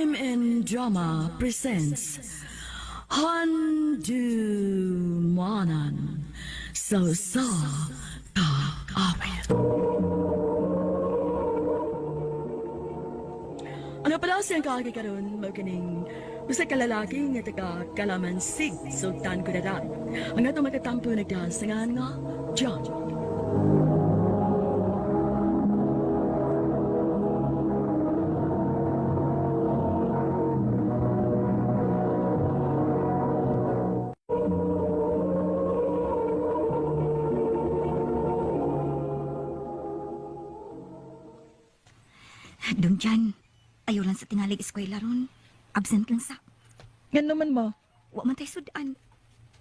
RMN Drama presents Handumanan sa sa Kaawit. Ano pala siyang kaagi karon mao kining usa ka lalaki nga taga Kalamansig, Sultan Kudarat. Ang atong makatampo nagdahan sa ngalan nga John. Dong Jan, ayaw lang sa tingalig eskwela ron. Absent lang sa. Yan naman ma. Wa man tay sudan.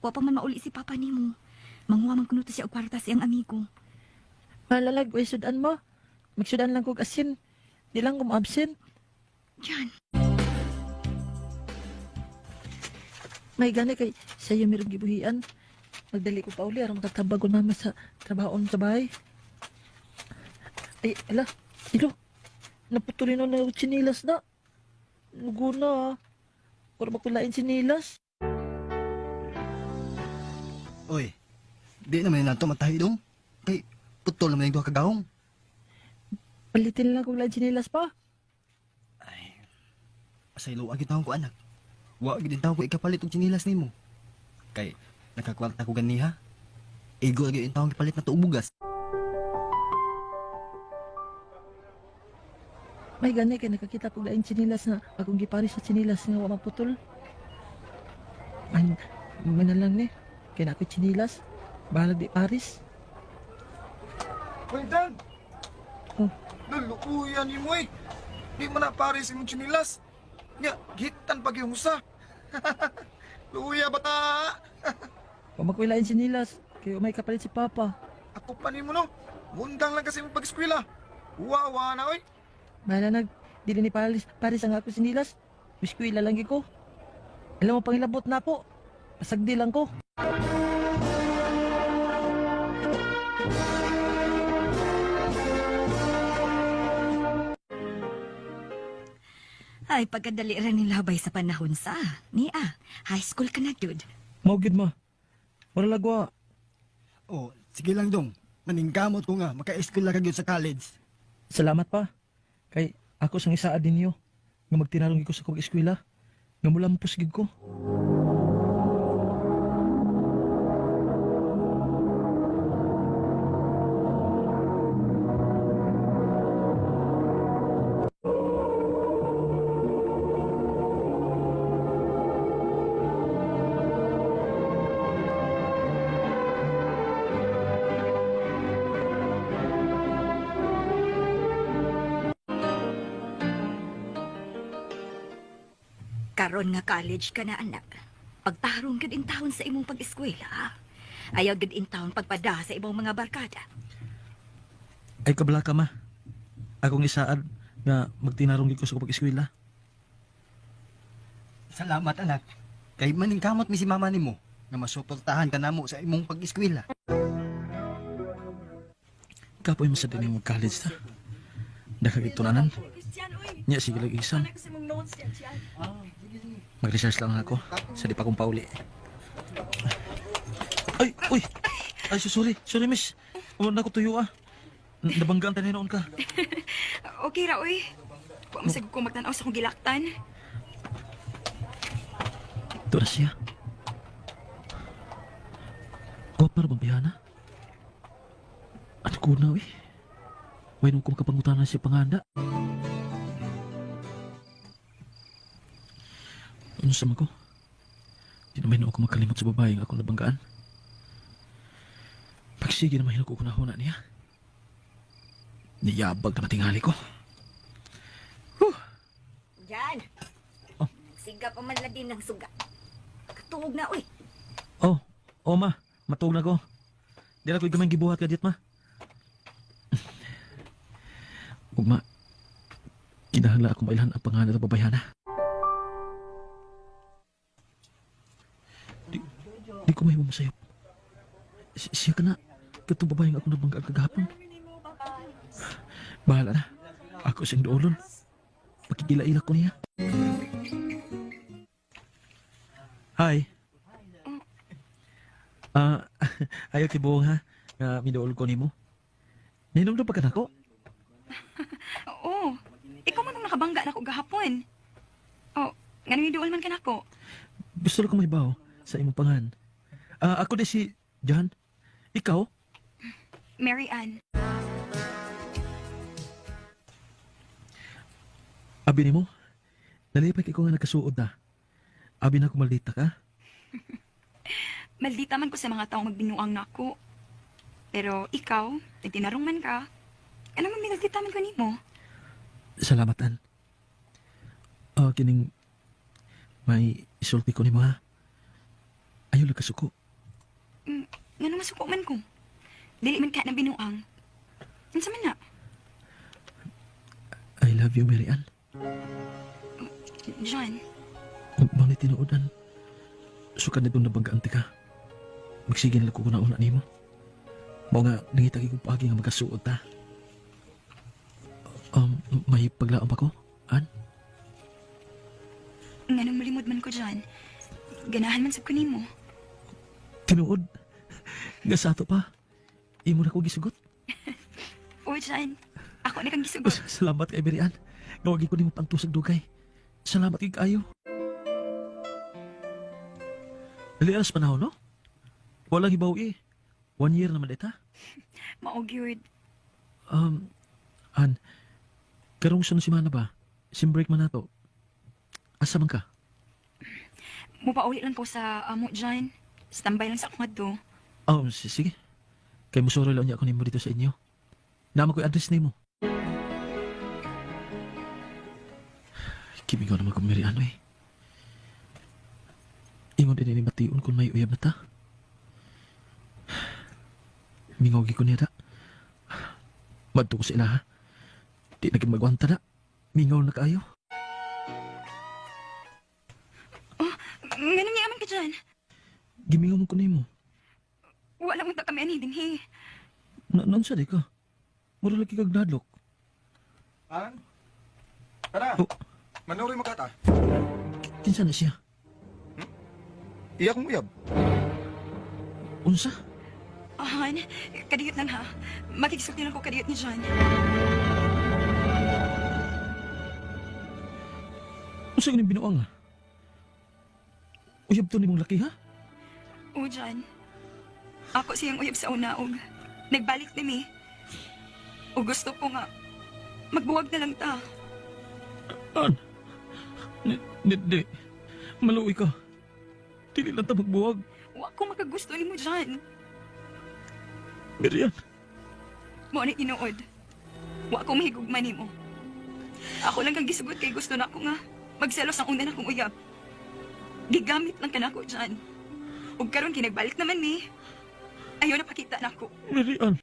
Wa pa man mauli si papa nimo. Manguha man kuno to siya og kwarta sa iyang amigo. Malalag, way sudan ma. Magsudan lang kog asin. Di lang ko ma-absent. Jan, May gani kay siya merong gibuhian. Magdali ko pa uli aron makatabag ko mama sa trabahoon sa bahay. Ay, ala, ilo. Naputulin na na yung tsinilas na. Lugo na ah. Para makulain sinilas. Oy, di naman nato matahi dong. Kay putol naman yung duha ka gahong. Palitin lang kong lain tsinilas pa. Ay, pasaylo gyud taon ko anak. Wa gyud taon ko ikapalit og tsinilas nimo. Kay nakakwarta ko ganiha. Igo gyud taon gipalit na tuog bugas. May gani kay nakakita kog lain tsinilas na akong giparis sa tsinilas nga wa maputol. Man, man na lang ni. Kay na ako tsinilas. Bahalag di paris. Hoy, Dan! Oh. Lulukuyan ni mo eh. Di mo na pare si mong chinilas. Nga, gitan pag yung usa. Luya bata! Wa makuilain sinilas. Kay umay kapalit si Papa. Ako pa ni mo no. Mundang lang kasi mong pag-eskwela. Wawa na oy. Bahala nag, dili ni Paris, Paris ang ako sinilas. Biskwila lang ko. Alam mo, pangilabot na po. Pasagdi lang ko. ay pagkadali ra ni labay sa panahon sa. Nia, high school ka na gyud. Mao gyud ma. Wala lagwa. Oh, sige lang dong. Maningkamot ko nga maka-eskwela ka gyud sa college. Salamat pa. Kay ako sang isaa ninyo nga magtinarong ko sa kong eskwela. Nga mulampos gid ko. Karon nga college ka na anak. Pagtarong gud in taon sa imong pag-eskwela. Ha? Ayaw gud in taon pagpada sa imong mga barkada. Ay kabla ka ma. Akong isaad nga magtinarong gid ko sa kong eskwela. Salamat anak. Kay maningkamot mi si mama nimo nga masuportahan ka namo sa imong pag-eskwela. Kapoy mo sa din mo college ta. Nakagitunanan. Nya sige lang exam. Mag-research lang ako sa di pa kong pauli. Ay, uy. Ay, so sorry. Sorry, miss. Wala na ko tuyo ah. Nabanggaan tayo noon ka. Okay ra oy. Wa man ko magtan-aw sa akong gilaktan. Ito na siya. Gwapa ra bang bihana? Ano ko na, uy? Way nung kumakapangutan na siya panganda. Ano sama ko? Di naman ako makalimot sa babae nga akong nabanggaan. Pagsige naman ko kunahuna niya. Niyabag na matingali ko. Jan. Oh. Siga pa man lagi ng suga. Katuog na oy. Oh, oh ma, matuog na ko. Di na ko'y gamay gibuhat ka dit ma. Ug ma, kinahanglan ako mailhan ang pangalan ng babayhana. Di, di ko mahimo masayop. Siya ka na, katong babae nga ako nabanggaan kagahapon. Bahala na, ako siyang duolon. Pakikila-ila ko niya. Hi. Ah, ayaw tibuong ha. Nga miduol ko nimo. Ninom pa ka nako? Oo. Ikaw man ang nakabangga nako gahapon. Oh, ngano duol man ka nako? Gusto lang ko mahibaw sa imong pangan. Ah, ako di si John. Ikaw? Mary Ann. Abi nimo? Nalipay kay ko nga nagkasuod na. Abi na ko maldita ka. Maldita man ko sa mga taong magbinuang nako. Pero ikaw, nagtinarong man ka. Ano man minaldita man ko nimo? Salamat, An. Ah, kining may isulti ko nimo ha. Ayaw lang kasuko. Ngano masuko man ko? Dili man ka na binuang. Unsa man na? I love you, Mary Ann. John, Mao ni tinuod, An. Sukad na itong nabanggaan ti ka. Magsige na lang ko na una nimo. Mao nga, nangita kay kong paagi nga magkasuod ta. May paglaom pa ko, An? Nganong malimod man ko, John. Ganahan man sab ko nimo. Tinuod. Nga sa ato pa. Imo na ko gisugot. O, John, ako na kang gisugot. Salamat kay Mary Ann. Gawagin ko nimo pangtusag dugay. Salamat kay kaayo. Dali alas panahon, no? Walang hibaw eh. 1 year naman ita. Mao gyud. An, karong sunod semana ba? Sim break man nato. Asa man ka? Mupauli lang ko sa amo, John. Standby lang sa akong adto. Oh, sige. Kay musuro lang niya ako nimo dito sa inyo. Nama ko'y address nimo. Kimigaw naman kong Mary Ann, eh. Ingon din ni bation kung may uyab na ta. Mingaw ko niya da. Madto ko sila ha. Di na gid magwanta na. Mingaw na kaayo. Nganong niya man ka, John? Gimingaw man ko nimo. Wala mo ta kami ani dinhi. Na naunsa di ka? Mura lagi kag nadlok. An? Tara. Oh. Manuri mo kata. Kinsa na siya? Iya kong uyab. Unsa? Ahan, kadiyot lang ha. Makikisuti lang ko kadiyot ni John. Unsa yun yung binuang ha? Uyab to nimong laki ha? O, John. Ako siyang uyab sa una og nagbalik ni mi. O gusto ko nga magbuwag na lang ta. An? Di, di. Maluoy ka. Dili lang ta magbuwag. Wa ko makagusto nimo, John. Miriam. Mao ni tinuod. Wa ko mahigugma nimo. Ako lang kang gisugot kay gusto na ako nga magselos ang una na kong uyab. Gigamit lang ka nako, John. Ug karon kinagbalik naman mi. Ayaw na pakita nako. Miriam.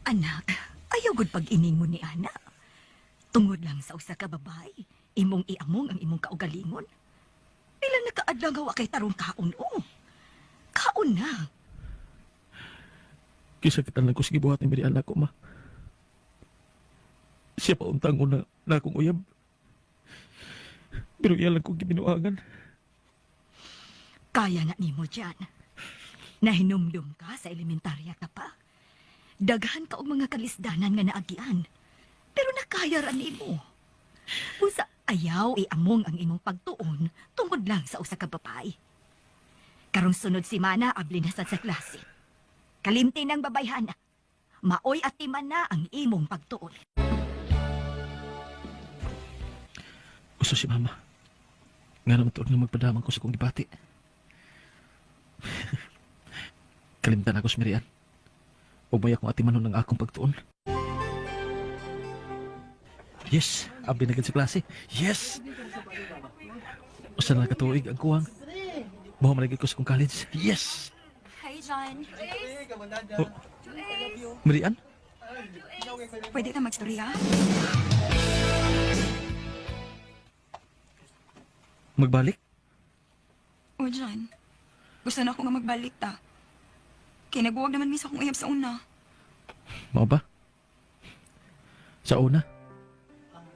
Anak, ayaw gud pag-ining mo ni ana. Tungod lang sa usa ka babae, imong iamong ang imong kaugalingon. Pila na kaadlaw nga wa kay tarong kaon o. Kaon na. Kisakitan lang ko sige buhat ni Miriam ako, ma. Siya pa untang una na akong uyab. Pero iya lang kong gibinuangan. Kaya na nimo diyan. Nahinumdum ka sa elementarya ka pa. Daghan ka og mga kalisdanan nga naagian. Pero nakaya ra nimo. Usa ayaw iamong ang imong pagtuon tungod lang sa usa ka babae. Karong sunod semana abli na sad sa klase. Kalimti ng babayhana. Maoy atiman na ang imong pagtuon. Gusto si mama. Nga naman tuod nga magpadamang ko sa kong gibati. Kalimtan ako si Miriam. Huwag mo akong atimanon ng akong pagtuon. Yes! Abli na gid sa klase. Yes! Usa na katuig ang kuwang. Buha man ko sa kong college. Yes! Hi, John. Oh. Miriam? Pwede ta magstorya? Magbalik? O, John. Gusto na ako nga magbalik ta. Kay nagbuwag naman mi sa akong uyab sa una. Mao ba? Sa una,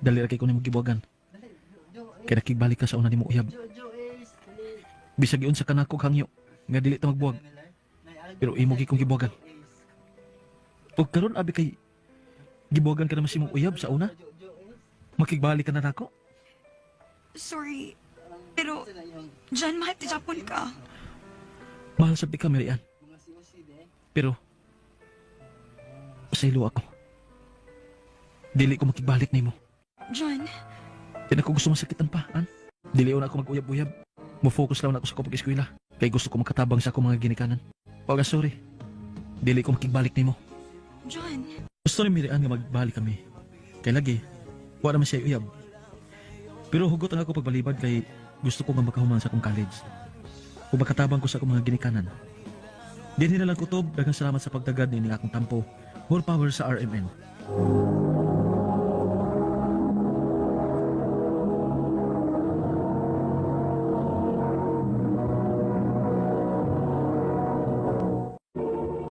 dali ra kay ko nimo gibuwagan. Kay nakigbalik ka sa una nimo uyab. Bisag giunsa ka nako hangyo nga dili ta magbuwag. Pero imo gyud kong gibuwagan. Ug karon abi kay gibuwagan ka naman sa imong uyab sa una. Makigbalik ka na nako. Sorry. Pero, John, mahal ti Japon ka. Mahal sa ka, Mary Ann. Pero, pasaylo ako. Dili ko makigbalik nimo. John, Di na ko gusto masakitan pa, an. Dili na ako mag-uyab-uyab. Mo-focus lang na ako sa akong pag-eskwela. Kay gusto ko makatabang sa akong mga ginikanan. O nga, sorry. Dili ko makigbalik nimo. John. Gusto ni Mary Ann nga magbalik kami. Kay lagi, wala naman siya uyab. Pero hugot ang ako pagbalibad kay gusto ko nga makahuman sa akong college. Ug makatabang ko sa akong mga ginikanan. Dinhi na lang kutob, daghang salamat sa pagtagad niini akong tampo. More power sa RMN.